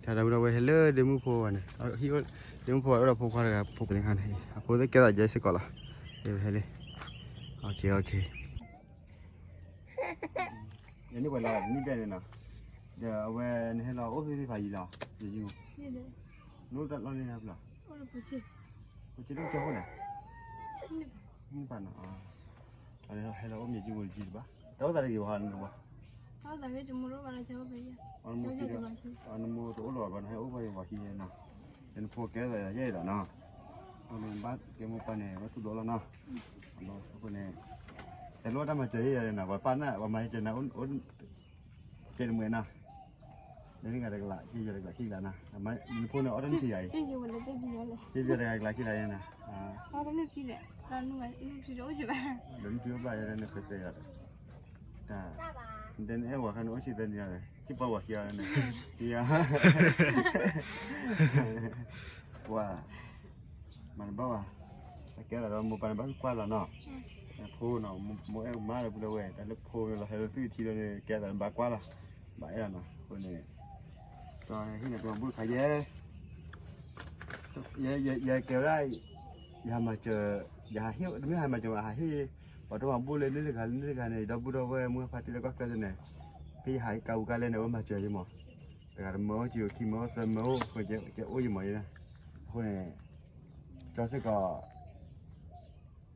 တၢ်ဒီပုၢ်ဒီဝဲၢ်ဟဲလၢဒ့မုၣ်ဖိဝဲန့ၣ်, ဒ့မုၣ်ဖိဝဲအိၣ်ဒီးဖိခွါတဂၤ ဖိပလ့ခါန့ၣ်, အဖိသ့ၣ်ကဲသးယဲစ့ၢ်ကီးလီၤ. ဟဲလံ, ယန့ၢ်ပှၤလၢနံၣ်ဘျဲၣ်န့ၣ်နီၤ, ဒီးအဝဲနဟဲလီၤအိၣ်ဖဲဖဲဖးယံၤလီၤ, ယယိၤ, နအိၣ်တၢ်လီၢ်န့ၣ်ဖျၢၣ်, ပက့ၤဒိၣ်ကၠီဖိလဲၣ်, မ့ၢ်ပၢ်နီၤ, ဟဲလီၤအိၣ်မ့ၢ်ယိၤတကံတဘၣ်, တၢ်အိၣ်သးတဂ့ၤဘၣ်နဘၣ်, နမိၢ်တအိၣ်လီၤဘၣ်နီၤ, ဟဲအိၣ်ဘၣ်ယဝၤခံနီၤ, ဒီးနဖိကဲသးယဲအံၤဒီးနီၤ, အဃိန့ၣ်ဘၣ်ကဲမိၢ်ပၢ်န့ၣ် ဝဲထူၣ်ဒိၣ်လီၤနီၤ, အဃိန့ၣ် တလိၣ်တၢ်မၤစၢၤယဲယၤနီၤ, ပှၤပၢ်နၢ် ပှၤမၤစၢၤနၤ ကဲတမံၤနီၤ, လၢနဂၤတကလး ကဲယၤတကလးခံကလးနီၤ, နဖိန့ၣ်အီၣ်တၢ်နုၢ်ထံယၤအံၤ, ကဲယၤတဂၤတကလးခံကလးယဲနီၤ, ဒီးနုၢ်ထံအိၣ်ဘၣ်ယဲန့ၣ် ဃဲတဲယၤဒီး, တၢ်, ဒ်နအဲၣ်ဝၤခါန့ၣ် အိၣ်ဆံသၢနံၣ်လီၤ, စံၣ်ပှၤဝၤခံဂၤန့ၣ်, ယၤ ပှၤ မၤတဘၣ်ဘၣ်, တၢ်ကဲသးဒီးမိၢ်ပၢ်န့ၣ် ဘၣ်ကွၢ်လီၤနီၤ, ဖိနီၤ, မိၢ်အဲၣ်ကမါဒီးပုၢ်ဒီဝဲၢ် တၢ်လၢဖိမ့ၢ်လီၤ ဟဲလၢသုထံလီၤန့ၣ် ကဲသးဒီးဘၣ်ကွၢ်လီၤ, ဘၣ်အဲၣ်လီၤနီၤ, အဃိန့ၣ် ကဟံးန့ၢ်တၢ်မၤဘူၣ်တခါယဲ, ယကဲဝဲဒၣ် ယဟးမၤစၢၤ, ယဟးဟ့ၣ်, တမ့ၢ်ဟးမၤစၢၤဘၣ်, ဟးဟ့ၣ် ပှၤတၢ်မၤဘူၣ်လၢန့ၣ်တဂၤလၢန့ၣ်တဂၤန့ၣ် ယဒီပုၢ်ဒီဝဲၢ်မုၢ်ဖါတံၢ်လၢကီၢ်ချၢန့ၣ်, ဖဲယဟးကါပူၤကါလဲန့ၣ် အဝဲမၤစၢၤယဲမး, တဂၤတမၢအိၣ်ကံအိၣ်ခံမၢအိၣ်သၢမၢအိၣ် ကအိၣ်ယဲမးယဲ, အဃိန့ၣ် ကၠီစ့ၢ်ကီး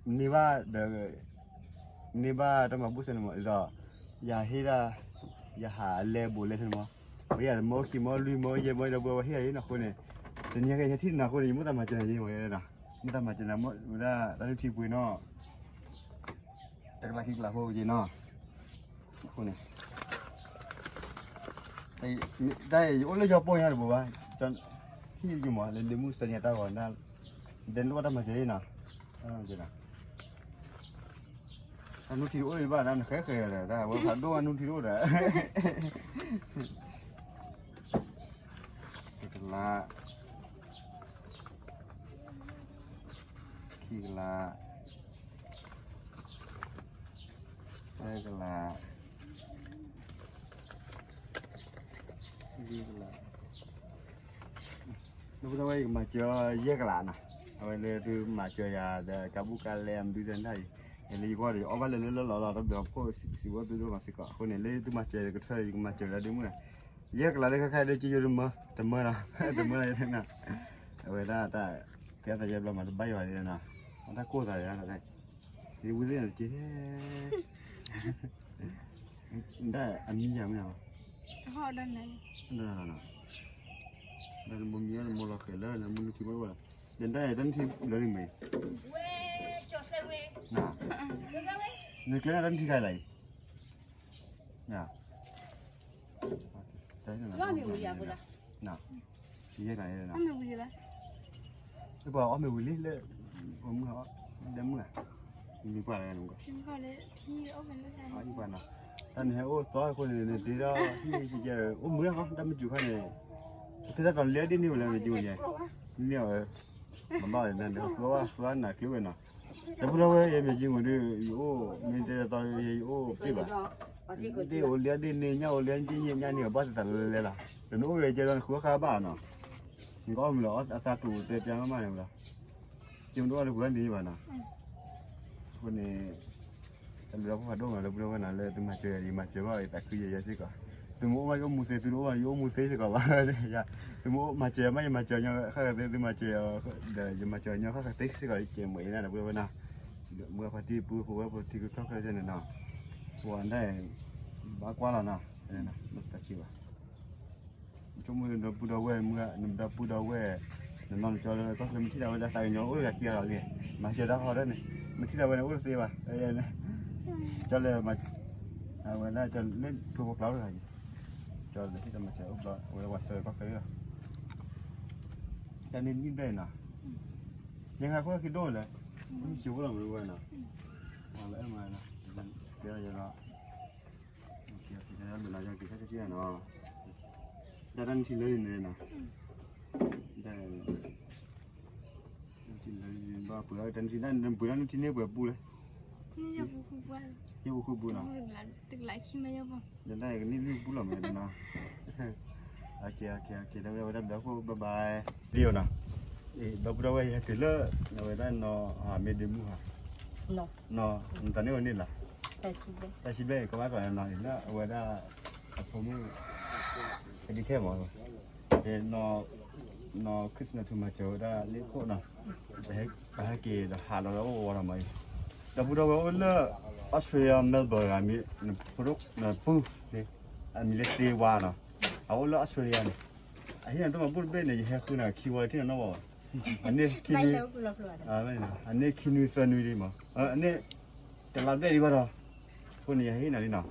န့ၢ်ဘၣ်ဒီး န့ၢ်ဘၣ်တၢ်မၤဘူၣ်စ့ၢ်န့ၣ်မး ဒ်သိး ယဟးဟ့ၣ်ဒၣ် ယဟးလဲဘူးလဲစ့ၢ်န့ၣ်မး, ပယၤတမၢအိၣ်ခံမၢလွံၢ်မၢယဲၢ်မၢဒီပုၢ်ဒီဝဲၢ်ဟ့ၣ်ယဲနီၤ, အဃိန့ၣ် တနံၤကဲယထံၣ်နၤအဃိန့ၣ် ယမိၣ်သးမၤစၢၤနၤယဲမးယဲနီၤ, မိၣ်သးမၤစၢၤနၤ ဝဲဒၣ်တၢ်နုၢ်ထံပှ့ၤနီၤ တကလးခံကလးဖိက့ၤနီၤ, အဃိန့ၣ် တၢ်အံၤယအိၣ်လၢယီၤပိၢ်ညါတဘိဘၣ်, ဟံၣ်ယမးလၢလံမုၢ်စဲးန့ၣ်တၢ်ဂီၤ, ဒဲးနတအိၣ်တၢ်မၤစၢၤနီၤ, တၢ်နုၢ်ထံတအိၣ်လၢယဘၣ်ဒၣ် နဃဲဃဲဒီး တၢ်ဝဲဖးဒိၣ်နုၢ်ထံတအိၣ်ဒီး တကလး ခံကလး သၢကလး လွံၢ်ကလး ဒီပုၢ်ဒီဝဲၢ် ယကမၤစၢၤယဲၢ်ကလးနီၤ, အဝဲလၢသုမၤစၢၤယၤဒီး ကါဘူၣ်ကါလဲအမဒုသဲနတၢ်အံၤ, ယလၢယဂီၢ်ဒီး ယအီၣ်ဘၣ်လၢလၢလီၢ်လီၢ်လီၤ တဘျီဖိစံးဝဲသုဒိၣ်မးစ့ၢ်ကီး, အဃိန့ၣ် လၢသုမၤစၢၤကထၢၣ် ယကမၤစၢၤလၢဒ့မုၣ်, ယဲၢ်ကလးလၢခဲခါဒီး ကယိတမၢ တမၢလီၤ တမၢလီၤနီၤ, အဝဲဒၣ်တၢ်ကဲသးယဲဘျီမးတဘၣ်ယွၤဒ်နီၤ, အတၢ်ကိၢ်သးဒ် ဒ်ဝံသ့ၣ်န့ၣ်တက့ၢ် ဒ်အမံၤယၤမ့ၢ်, ဒီးနမိၢ်မံၤနမိၢ်လီၤဃဲၤလၢနမိၢ်နုၢ်ထံမ့ၢ်ဝဲ, ဒ်တၢ်တၢ်နုၢ်ထံလၢနမ့ၢ်, နကျဲတၢ်နုၢ်ထံခါလၢအံၤ, ယဲၢ်နၤယဲၢ်နၤ, ပှၤအီၣ်မ့ၤဝံၤလံလၢ, မုၢ်, ဒဲမုၢ်ဧါ, မံၤပှၢ်လၢ, ပှၢ်နီၤ, တၢ်န့ၣ်ဟဲအိၣ်သီအဃိန့ၣ် နတ့ထီၣ်ဟံၣ်ကဲ အိၣ်မုာ်လၢဃီ တၢ်မ့ၢ်စူၤခါန့ၣ်, ဖဲတၢ်တီၤလၢဒ်န့ၣ်ဝဲလၢမ့ၢ်ကံဝဲယဲ, န့ၢ်အီၤဝဲ, မၤဘၣ်ဝဲနၤ နဃုအီၣ်ဘၣ်ဃုအီၣ်နၤက့ဝဲနီၤ, ဒီပုၢ်ဒီဝဲၢ် ယဲမ့ၢ်ကံဝဲဒုး ယအိၣ် မ့ၢ်တဲတီၤ ယအိၣ်တ့ၢ်ဘၣ်, ဒ့ၣ်အိၣ်လၢဒ့ၣ်န့ၣ် ညၣ်အိၣ်လၢဒ့ၣ်န့ၣ် ညၣ်န့ၢ်အဘၣ်သတးလၢလဲလီၤ, ဒီးနအိၣ်ဝဲကဲဒီးနဃုအီၣ်ဃါဘၣ်နီၤ, နကအီၣ်မ့ၤလီၤ အသးတူၢ်တဲပျါမးမးန့ၣ်ဝဲလီၤ, က့မ့ၢ်တအိၣ်လၢပှၤန့ၣ်ဘၣ်နီၤ, အဃိန့ၣ် တၢ်ဘျုးဒိၣ်မးလၢပှၤဒိၣ်မးလၢပှၤဝဲနၤလၢသုမၤစၢၤယၤ ယမၤစၢၤဘၣ်ယသးခုယဲယဲစ့ၢ်ကီး, သုမ့ၢ်အိၣ်ဘၣ်ယအိၣ်မူသ့ သုတအိၣ်ဘၣ်ယအိၣ်မူသ့စ့ၢ်ကီးဘၣ်, သုမ့ၢ်အိၣ်မၤစၢၤယၤမး ယမၤစၢၤညီဃၣ်ဃၣ်သ့ သုမၤစၢၤယၤ, ဒီးယမၤစၢၤညီဃၣ်ဃၣ်သ့စ့ၢ်ကီး ယကဲမ့ၢ်ယဲနၤဒီးပှၤဝဲနၤ, မုၢ်ဖါတံၢ်ပူဖိဝဲဖိထံကထီၣ်ခရၢၣ်စ့ၢ်န့ၣ်နီၤ, ပှၤဒၣ် ဘၣ်ကွၢ်လီၤနီၤ, တၢ်ဆံးဘၣ် ဆိကမိၣ်ဒီပုၢ်ဒီဝဲၢ်မုၢ် နဒီပုၢ်ဒီဝဲၢ် နနီၢ်နကၠီလၢကီၢ်ချၢ မ့ၢ်ထံၣ်ဒၣ်ဝဲဒၣ်သးကညီၤအိၣ်တဂၤခံဂၤလီၤလံ, မၤစၢၤတၢ်ဃီဒီးန့ၣ် မ့ၢ်ထံၣ်ဒၣ်ဝဲန့ၣ်အိၣ်တသ့ဘၣ်, ကၠီလၢ အဝဲဒၣ်ကၠီလၢဖိဖိကျါအိၣ်တဂၤ, ကၠီလၢထံၣ်တၢ်မၤစၢၤအိၣ်ဘျီ အဝဲဒၣ်ပှၤဆှၢကီၢ်ချၢလီၤ, တၢ်န့ၣ်နံၣ်ဘျဲၣ်နီၤ, ယဲၢ်ခါခိၣ်ခံဒိၣ်လဲၣ်, မ့ၢ်စံးဖိလီၤမ့ၢ်ဝဲနီၤ, ပှၤလၢအဲၣ်မၤနီၤ, ကဲလီၤယဲလီၤ ဒ်တၢ်နုၢ်ထံလၢန့ၣ်နီၤ, ဒ်တၢ်နုၢ်ထံလၢန့ၣ်ဘၣ် ပှ့ၤတၢ်နုၢ်ထံ နပှ့ၤတၢ်နုၢ်ထံန့ၢ်ပှဲၤပူလဲၣ်, ယဲၢ်ပူဃုပူနီၤ, ဒ်တၢ်ကနံၣ်လွံၢ်ပူလီၤမ့ၢ်နီၤ, โอเค โอเค โอเค ဒီပုၢ်ဒီဝဲၢ် တၢ်ဘျုးဒိၣ်မး bye bye လံဧိၤနီၤ, ဒီပုၢ်ဒီဝဲၢ် ယဟဲတုၤလၢ အဝဲဒၣ်နီၤ မ့ၢ်ဒ့မူဟါ, နီၤ နတၢ်န့ၢ်ဝဲန့ၣ်လီၤ, တၢ်ဆံဘျဲၣ် ကဘၣ်ကီးနီၤ လၢအဝဲဒၣ် အဖိမုၣ် အဒံခဲမး နီၤ Christmas ထူမၤစၢၤဝဲဒၣ်လၢခိၣ်နီၤ, ပဟဲက့ၤဒီးဟးလီၤလၢအိၣ်ဝီဒီးမးအံၤ, ဒီပုၢ်ဒီဝဲၢ်အိၣ်လၢ Australia Melbourne ဂၤမ့ၢ် နဖိဒိၣ်နပုၢ် အမံၤလၢသ့ဝါနီၤ, အအိၣ်လၢ Australia န့ၣ်, အဟံၣ်နၤတမၤဘူၣ်တဘ့ၣ်န့ၣ် ယဟဲဃုနၤခံဝီတထံၣ်နီၤနီၤဘၣ်, အန့ၣ်ခံနွံ အန့ၣ်ခံနွံသၢနွံဒံးမး, အန့ၣ် တလါဘျဲၣ်ဒံးဘၣ်ဒီး, အဃိန့ၣ် ယဟ့ၣ်နၤလံနီၤ,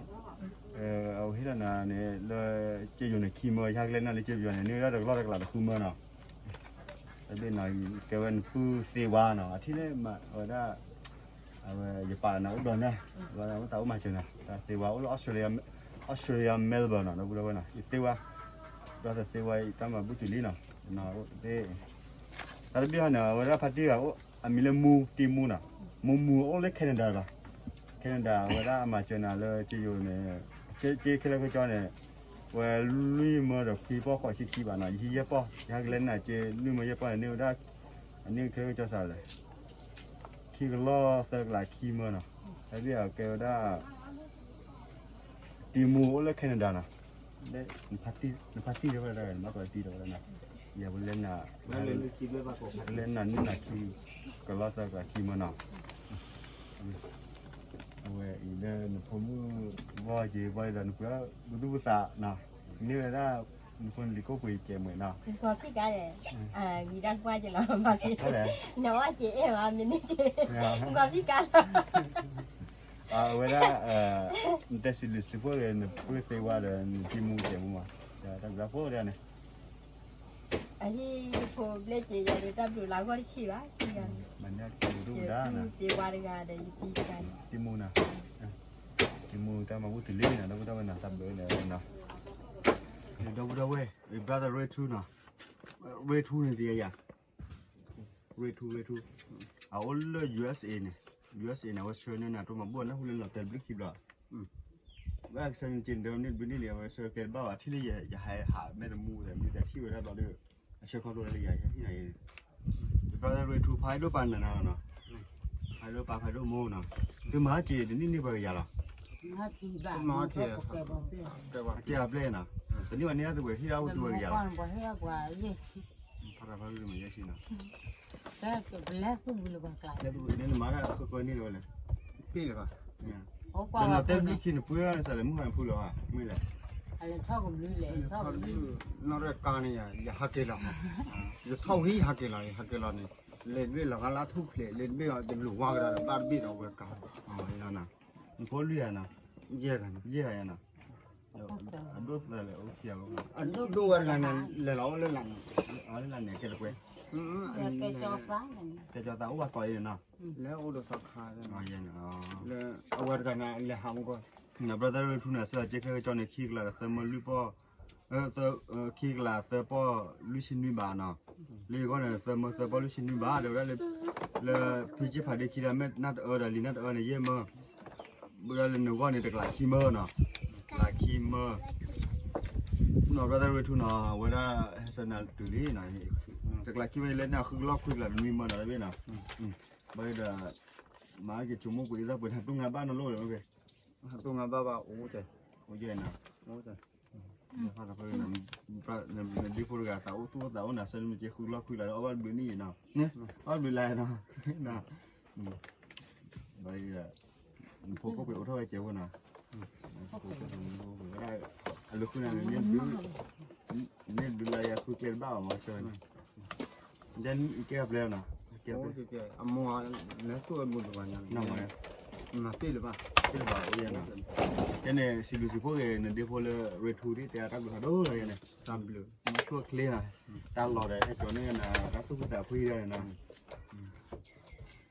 အဟ့ၣ်လီၤနၤန့ၣ် လၢက့ယိၤန့ၣ်ခံမၢ ယဟဲကလဲၤနၤလၢက့ယိၤန့ၣ် န့ၢ်ဝဲဒၣ်တကလီၢ်တကလးတဃုမၢနီၤ, တဘ့ၣ်နီၤ ကဲဝဲနပုၢ်သ့ဝါနီၤ အထံၣ်န့ၣ်မးဝဲဒၣ် အဝဲယပာ်နၤအိၣ်ဒီးနၤ, ဝဲအိၣ်တၢ်အိၣ်မၤစၢၤနၤ တၢ်သ့ဝါအိၣ်လၢ Australia Melbourne နီၤ ဒီပုၢ်ဒီဝဲၢ်နီၤ ယသ့ဝါ, ဒီးသ့ဝါ တၢ်မၤဘူၣ်တုၤလံနီၤ, တၢ်တဘ့ၣ်ဟီန့ၣ် အဝဲဒၣ်ဖါတံၢ်ဂၤအိၣ် အမံၤလၢမူ တံမူနီၤ, မူမူအိၣ်လၢ Canada လီၤ, Canada အဝဲဒၣ်အမၤစၢၤနၤလၢက့ယိၤန့ၣ်, က့ခဲလၢာ်ခဲကၠီန့ၣ်, ဝဲလွံၢ်မၢဒီးခွံပီၢ်ဃိးဆံခံဘးနီၤ ယဟံးယဲၢ်ပီၢ် ယဟဲကလဲၤနၤက့လွံၢ်မၢယဲၢ်ပီၢ်န့ၣ် န့ၢ်ဝဲဒၣ် အန့ၢ်ခဲလၢာ်ခဲကၠီစးလဲၣ် ခံကလီၢ်သၢကလးခံမၢနီၤ, တၢ်တဘ့ၣ်အကဲဝဲဒၣ် တံမူအိၣ်လၢ Canada နီၤ, နဖါတံၢ်ဒီးဝဲဒၣ် နဘၣ်ကီးတံၢ်ဒီးဝဲဒၣ်နီၤ, ယၤပလဲၤနၤ လဲၤနၤနံၣ်နၤခံ ကလီၢ်သၢကလးခံမၢနီၤ, အဝဲအံၤလၢနဖိမုၣ်ဂီၢ်က့ၤဘၣ်ဒီး နပှၤဘူၣ်သူၣ်ဘူၣ်သးနီၤ, န့ၢ်ဝဲဒၣ် နဖိနလံၤကိၣ်ပှ့ၤကဲမွဲနီၤ, နကွၢ်ဖံးကါဒီး, ဝံၤဒၣ်ကွၢ်က့ၤလီၤ ဘၣ်က့ၤ, နဝဲက့ၤအဲၣ်ဘၣ် မ့ၢ်န့ၢ်က့ၤ, နကွၢ်ဖံးကါလီၤ အဝဲဒၣ် နတဲစံးဘျုးစံးဖှိၣ်ဒီး နပုၢ်သ့ဝါဒီး နတံမူကဲမူမး, တၢ်ဘျုးဖိဒၣ်န့ၣ်, အဟံၣ်ဖိဘျဲၣ်က့ၤယၤဒီး တၢ်ဘျုးလၢအဂီၢ်တဆံးဘၣ်, မၤန့ၢ်တၢ်ဘျုးဒိၣ်ဒၣ်, သ့ဝါတဂၤဒီး ယတံတဂၤန့ၣ်, တံမူနီၤ, တံမူတၢ်မၤဘူၣ်တုၤလံနီၤ ဒီပုၢ်ဒီဝဲၢ်နီၤ တၢ်ဘျုးလၢနီၤ, ဒီပုၢ်ဒီဝဲၢ် brother ရ့ထူနီၤ, ရ့ထူန့ၣ် သ့ယၤ ရ့ထူ ရ့ထူ, အအိၣ်လၢ USA န့ၣ်, USA န့ၣ် အဝဲဆှၢန့ၢ်နၤ တၢ်မၤဘူၣ်အနၢ်ဟူလၢလီၤတဲာ်ဘျုးခံဘျီ, ဝဲကဆၢန့ၣ်က့ၤန့ၣ် ဒ်န့ၣ်လံ အဝဲဆှၢကဲတဘၣ်ဘၣ် ထံၣ်လၢယ ယဟဲဟးမဲာ်တမူဒီး မ့ၢ်တထံၣ်ဝဲဒၣ်ဘျီဒီး အဆှၢခီဖျိလၢယၤ ယဟံၣ်နၤအံၤ, ဒီး brother ရ့ထူ ဖးဒိၣ်ပာ်နၤနီၤ, ဖးဒိၣ်ပာ်ဖးဒိၣ်မိၢ်နီၤ, သုမၤဟါက့ၤတနံၣ်န့ၢ်ပှဲၤကယၤလီၤ, အကဲအပျဲၢ်နီၤ, တနံၣ်ဝဲန့ၣ် သုဝဲဟံၣ်ဒၣ်အိၣ်သုဝဲကယၤလီၤ ဖးထီၣ်ဖးဒိၣ်မ့ၢ်ယဲၢ်ဆံနီၤ, လၢသုဝံၤလၢပှၤကျါ လၢသုဝံၤန့ၣ် နမၤတၢ်အခိၣ်ဃၢန့ၣ်လီၤဝဲလဲၣ်, တ့ၢ်လၢၤဘၣ်, လၢနီၤတဲဘျုးခံနပှ့ၤအီၤန့ၣ် စးလဲၤမုၢ်ဟါနဖုလီၤဘၣ် မ့ၢ်လဲၣ်, လၢထီၣ်ကဘျုးလဲၣ် ထီၣ်ကဘျုး နီၣ်ရဲၣ်ကါန့ၣ် ယဟးက့ၤလီၤ, ယထီၣ်ဝံၤဟးက့ၤလီၤ ယဟးက့ၤလီၤန့ၣ်, လဲၤတဘ့ၣ်လီၤဂာ်လၢထူၣ်ဖျဲး လဲၤတဘ့ၣ်အီၤတဘျုးဝါကဒီး ဘၣ်တဘ့ၣ်ဒီးဝဲကါ, နဖိလွံၢ်ဂၤနီၤ, ယဲၢ်ဂၤနီၤ, ယဲၢ်ဂၤယၤနီၤ, အဒိၣ်သၢလဲၣ် အိၣ်ခံဂၤလီၤ, အဒိၣ်ဝဲတဂၤန့ၣ် လဲၤလီၤအိၣ်လၢလၢ်န့ၣ်, အလၢလၢ်န့ၣ် ကဲတကွဲ, ကဲကၠီသးအိၣ်ဘၣ်ကီးအံၤန့ၣ်နီၤ, လၢအိၣ်ဒီးသီခါ, လၢအဝဲတဂၤန့ၣ် လဲၤဟးမူကီး, န brother ရ့ထူန့ၣ် အဆၢက့ခဲကၠီန့ၣ် ခံကလးဒီးသၢမၢလွံၢ်ပီၢ် ခံကလးသၢပီၢ်လွံၢ်ဆံနွံဘးနီၤ, လၢယဂီၢ်န့ၣ် သၢမၢသၢပီၢ်လွံၢ်ဆံနွံဘး ဒီးဝဲဒၣ်လၢ လၢဖံကၠ့ဖးဒ့ခံဒီး မဲာ်နၢ်တအၢဒီးလံာ်နၢ်တအၢန့ၣ် ယဲၢ်မၢ, ဝဲဒၣ်လၢနဂီၢ်န့ၣ် တကလးခံမၢနီၤ, တကလးခံမၢ, နီၤ brother ရ့ထူနီၤ ဝဲဒၣ်ဟဲဆၢနၤတုၤလံနီၤ, တကလးခံမၢ လၢနဃုကလီၢ်ခွံကလးတနွံမၢနီၤ တဘ့ၣ်နီၤ, ဘၣ်ဒီး မၤက့ၤဆိကမိၣ်ကွံာ်အသးပှဲၤ တၢ်တူၢ်ငါဘၣ်နီၢ်လိၣ်ဒီး တတူၢ်ငါဘၣ်ဘၣ်အိၣ်ကဲ, အိၣ်ကဲနီၤ, နဒ့ဖိတဂၤ သးအိၣ်သူၣ်အိၣ်သးအိၣ်နၤ ဆၢနမ့ၢ်က့ဃုကလီၢ်ခွံကလး အီၣ်ဘၣ်တဘျုးနံၣ်နီၤ, အီၣ်ဘျုးလါနီၤ, ဘၣ်ဒီး နဖိခိၣ်ပှဲၤအိၣ်ထီၣ်ဝဲကဲဝဲနီၤ, အလိၤဃုနၤန့ၣ် န့ၢ်ဘျုးလါယၤဃုကျဲတဘၣ်ဘၣ်မး ဆၢန့ၣ်, ကဲအပျဲၢ်နီၤ, ကဲအပျဲၢ်, အမိၢ်လဲၤသူၣ်ဝဲဘူးတပှၤညါ, နမၤတ့ၢ်လၢၤဘၣ်, တ့ၢ်လၢၤဘၣ်အိၣ်ယဲနီၤ, ကဲန့ၣ် စံးဘျုးစံးဖှိၣ်က့ၤ နဒ့ဖိလၢရ့ထူဒ်တဲအတၢ်ဘျုးဖးဒိၣ်လီၤယဲန့ၣ်, တၢ်ဘျုး, ဆိၣ်ချ့နီၤ, တၢ်လီၤဒီး ဟဲကၠီၤန့ၢ်နၤ တၢ်သူၣ်ဖှံသးဖှံဒီးနီၤ,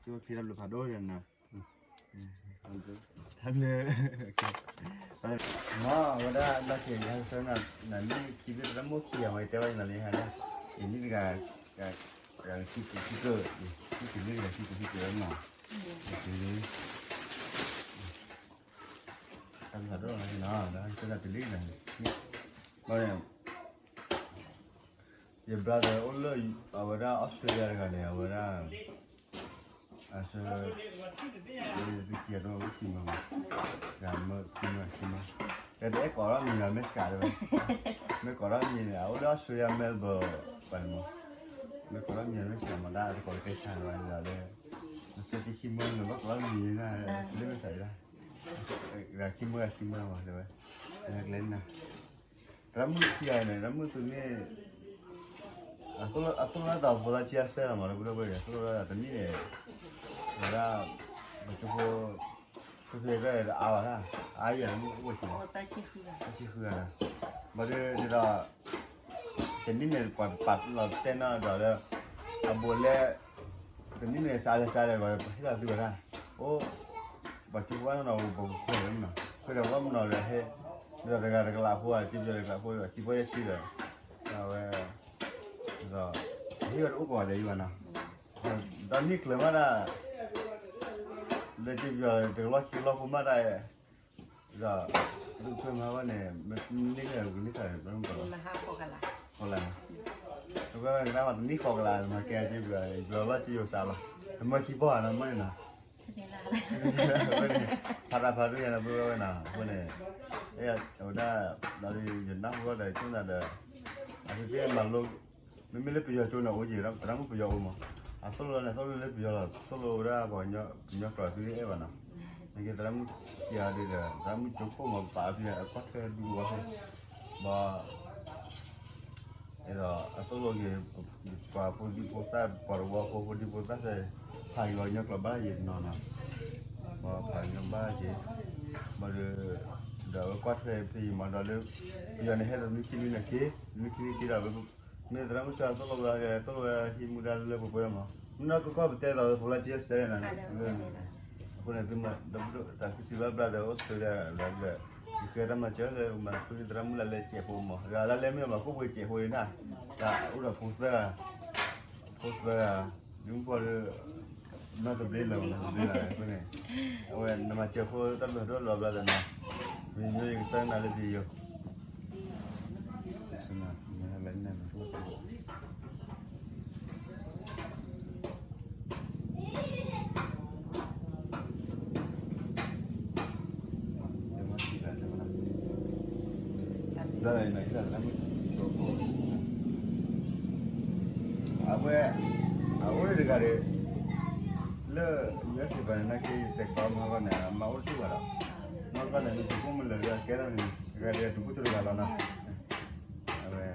ဆိၣ်ချ့တၢ်ဘျုးဖးဒိၣ်ဒီးနီၤ တၢ်လၢ မ့ၢ်ဝဲဒၣ်ဘၣ်က့ၤ ယဟဲဆၢနၤ နနံၣ်ခံဘ့ၣ် တၢ်မိၣ်ခံဂၤဝဲ တဲဝဲနၤလံဟါဒၣ်, အံၤနံၣ်တဂၤ ခံကၢၢ် ခံကၢၢ် ခံကၢၢ် ခံကၢၢ်နီၤ, တၢ်ဘျုးဖးဒိၣ်နီၤ, ဆၢနၤတုၤလံနီၤ, ဘၣ်န့ၣ် ယ brother အိၣ်လၢ အဝဲဒၣ် Australia တဂၤန့ၣ် အဝဲဒၣ် အဆၢ သုခံဂၤတအိၣ်ခံမၢမး, ယမၢခံမၢခံမၢ, ယတအဲၣ်ကိးထီၣ်မံၤမ့ၢ်စှၤတဝဲ, မ့ၢ်ကိးထီၣ်မံၤန့ၣ် အအိၣ်လၢ Australia Melbourne ပှၤန့ၣ်မး, မ့ၢ်ကိးထီၣ်မံၤမ့ၢ်စှၤမး ဒၣ်တကိးကဲဆါတဝဲလၢ နစ့တခံမၢန့ၣ် ဘၣ်ကိးထီၣ်မံၤန့ၣ် လၢမ့ၢ်စှၤဒၣ် ခံမၢခံမၢမးတဝဲ, ကျဲနၤ သရၣ်မုၣ်ခံဂၤန့ၣ် သရၣ်မုၣ်သုန့ၣ် အသိၣ်လိတၢ်သး volunteer စဲလီၤမး လၢပဒိၣ်ပှဲၤန့ၣ် အသိၣ်လိတၢ်တနံၣ်န့ၣ် ဝဲဒၣ် ပကၠိဖိ ဖဲဖဲတၢ်အါဘၣ်တၢ် အါယဲၢ်မုၣ်အိၣ်ဝဲကၠိ သၢဆံဃုဂၤ, ဘၣ်ဒီးဒ်သိး တနံၣ်န့ၣ် ပှၤပာ်လီၤတဲနီၣ်ဒီးလၢ အဘူးလဲ တနံၣ်န့ၣ် စးလဲၣ်စးလဲၣ် ပှၤဟ့ၣ်လီၤသုဝဲဒၣ်, အိၣ် ပှၤကၠိဖိဘၣ်နီၢ်နီၢ် ပကခွဲးလၢမနီၤ ခွဲးဒီးဝဲမနီၤဒီးဟဲ, ဒီးတဂၤတကလးဖိ အစ့ပယီၤတကလးဖိဒီး စ့ဖိယဲၢ်ဆံဒီး အဝဲ ဒီး ဟ့ၣ်ဝဲတအိၣ်ကိးဂၤဒဲးအံၤဘၣ်နီၤ, ဒီးနံၣ်ကျၢၤမးဒၣ် လၢစ့ပယီၤတကလီၢ်ခံကလီၢ်ဖိမးဒၣ် ဒီး ဒုးခွဲးမၤဝဲန့ၣ် မ့ၢ်န့ၢ်က့ၤကလံၤစၢ်န့ၣ် မ့ၢ်မ့ၢ်ကလါ, ဃီလါ, တဝဲကနၣ်မး တနံၣ်ဃီကလး မၤကဲက့ၤပယီၤ ယလီၤစ့ယိၤစးလီၤ, တမၢခံပီၢ်ဧါနီၤ မ့ၢ်န့ၣ်နီၤ, ဖးတၢ်ဖးဒိၣ်ညါလၢပဝဲဝဲနီၤ အဃိန့ၣ် အဝဲဒၣ် ဒီးယနၢ်ဟူဒီးဆိကမိၣ်ဒီး အသုသ့ၣ်မၤလိ မ့မ့ၢ်လၢပယီၤကၠိန့ၣ်အိၣ်က့ၤ သရၣ်မုၣ်ပယီၤအိၣ်မး, အသိၣ်လိန့ၣ် သိၣ်လိလၢပယီၤလီၤ သိၣ်လိဝဲဒၣ်ပှၤကညီကျိာ်သုသ့ၣ်အဲၣ်ဘၣ်နီၤ, နကသရၣ်မုၣ်ခံဂၤဒီး သရၣ်မုၣ်ကၠိခိၣ်မး ပာ်အီၤဖဲအကွၢ်ထွဲဒူဝဲဖဲ, ဘၣ် ဒီးအသိၣ်လိက့ၤ ပှၤဖိဒံဖိသၣ် ပှၤတဝီဖိဖိဒံဖိသၣ်ဖဲ ဖးက့ၤပှၤကညီကျိာ်ဘၣ်ယံၤနီၤနီၤ, ပှၤဖးက့ၤဘၣ်က့ၤ, ဘၣ်ဒီး ဒီးအဝဲကွၢ်ထွဲဖဲအံၤမးဒီးလၢ ပယီၤန့ၣ်ဟဲဒီးနွံခံနွံန့ၣ်က့ၤ နွံခံနွံက့ၤဒီး မ့ၢ်သရၣ်မုၣ်စၢ်သိၣ်လိဝဲ သိၣ်လိဝဲဟံးမူဒါလၢလၢပှဲၤပှဲၤမး, မ့ၢ်နီၢ်ကီၢ်ကီၢ်ပတဲသိး volunteer စတဲနၤ, အဃိန့ၣ် သုမၤ ဒီပုၢ်ဒီဝဲၢ်တၢ်ကစံးဘၣ် brother Australia ဒီး ယဃဲတၢ်မၤစၢၤလၢမၤဃုသရၣ်မုၣ်လၢလဲၤစဲးဖိမး, လၢလဲၤမ့ၢ်မၤခိၣ်ပှ့ၤစဲးဖိအံၤနၤ, တၢ်အိၣ်ဒီးဖိသၢဂၤ, ဖိသၢဂၤ, ဒုးမုၣ်ဖီလၢ နီၢ်သဘျ့လၢၤ နီၢ်သဘျ့လၢၤအဃိန့ၣ်, အဝဲနမၤစၢၤဃိတၢ်ဘျုးဒိၣ်လီၤ brother နီၤ, မ့ၢ်ယိယကစၢ်နၤလၢပယီၤ အဝဲ အအိၣ်လၢတဂၤဒီး လၢ ယူအက်စ် ပှၤန့ၣ် နာ်က့ ယစဲးကီးမၤဂီၢ်န့ၣ် အမါအိၣ်တထူၣ်ဘၣ်ဒီး မၤဂီၢ်န့ၣ် မ့ၢ်တုၤခိၣ်မုၢ်လၢာ်လၢအကဲထီၣ်န့ၣ် တဂၤဒီးတုၤခိၣ်တဂၤလီၤနီၤ, အဝဲ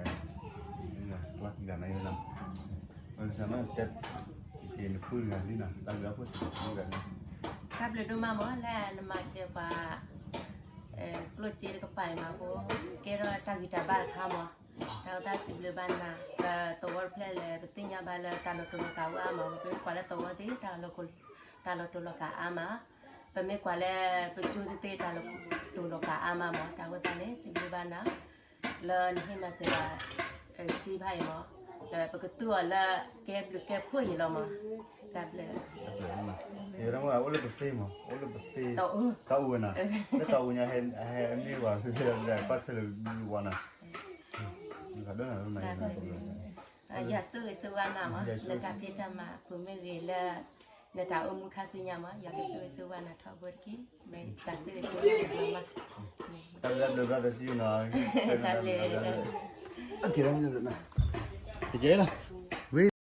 ကျီၢ်ကံဂၤနၤနီၤ, ဘၣ်ဆၣ်မ့ၢ်တဲ က့ၤနဖုတဂၤလံနီၤ တၢ်ဘျုးအဖှိၣ်စံးတဂၤလံ, တၢ်ဘျုးဒိၣ်မးမး လၢနမၤစၢၤပှၤ ကျိၣ်စ့တကပၤအံၤမးဖိ ကဲထီၣ်တၢ်ဂံၢ်တၢ်ဘါတခါမး, တၢ်အိၣ်တၢ်စံးဘျုးဘၣ်နၤ, ဒီးသဝီတဖျၢၣ်လၢပသ့ၣ်ညါဘၣ်လၢတၢ်လီၤတူာ်လီၤကာ်အိၣ်အါမး ပမ့ၢ်ကွၢ်လၢသဝီသ့ၣ် တၢ်လီၤတူာ်လီၤကာ်အါမး, ပမ့ၢ်ကွၢ်လၢပကၠိသ့ၣ်သ့ၣ် တၢ်လီၤတူာ်လီၤကာ်အါမးမး, တၢ်အိၣ်တၢ်န့ၣ် စံးဘျုးဘၣ်နၤ လၢနဟ့ၣ်မၤစၢၤဘၣ် ကၠံဖးအံၤမး, ဒီးပကသူအီၤလၢကဲဘျုးကဲဖှိၣ်အံၤလီၤမး, တၢ်ဘျုး အိၣ်လၢပသ့မး အိၣ်လၢပသ့ တၢ်အူဝဲနၤ, လၢတၢ်အူညါ ဟဲအမ့ၢ်ဝဲ ကွၢ်ထွဲလၢဘျုးဝဲနၤ, ဒိၣ်နၤ ယွၤဆိၣ်ဂ့ၤဆိၣ်ဝါနၤမး လၢတၢ်ဖံးတၢ်မၤအပူၤမ့ၢ်ဂ့ၤလၢ နတၢ်အိၣ်မူခါဆူညါမး ယွၤကဆိၣ်ဂ့ၤဆိၣ်ဝါနၤထီဘိတက့ၢ်, မ့ၢ်တၢ်ဆိၣ်ဂ့ၤဆိၣ်ဝါနၤမး, တၢ်ဘျုးဘျုး brother စံးနီၤ, တၢ်ဘျုး တကဲလီၤ, ဝဲ